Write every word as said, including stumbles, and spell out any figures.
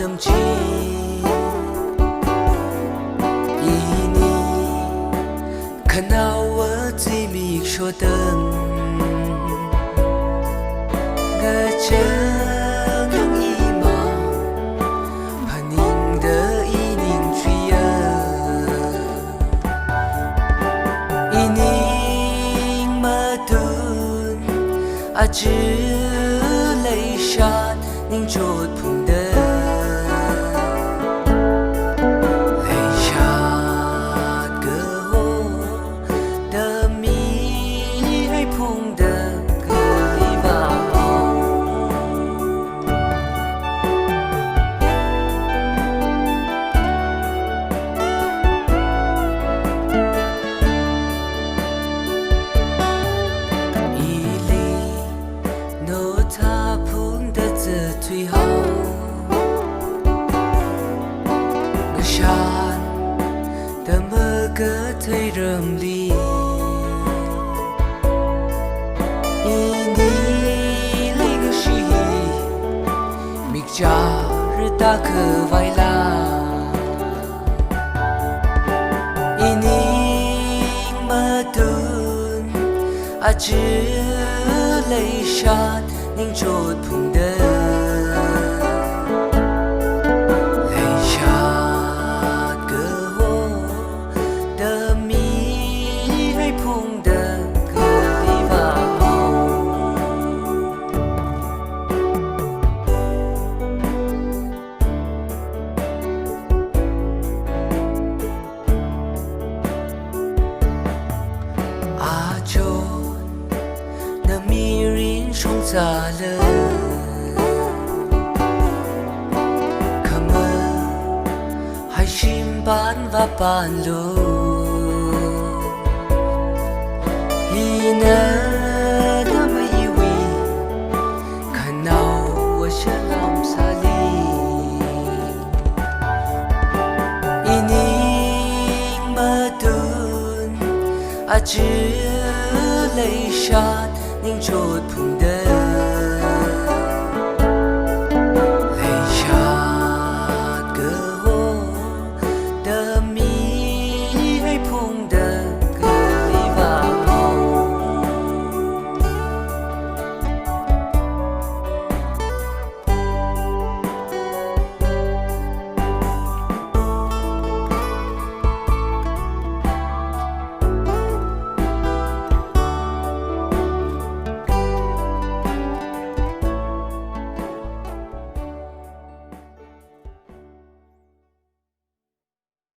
Tamchi ini khanaowa zimiksho tang ngachang yang ima phaningda ining chuiya. Ining matun aja leishat ningchot phungda leishat kaho da mihai phungda kaiva. Ili notha phungda zathui hao ngashan da makathei ramli. Ini leingashi mikcha rita khavaila. Ining matun aja leishat ningchot phungda leishat kaho da mihai phungda kaiva. Achon na mirin shongzala kama haishim pan vapanlo. Hina tama iwi khanaowa shalam sali. Ining matun aja leishat ningchot phungda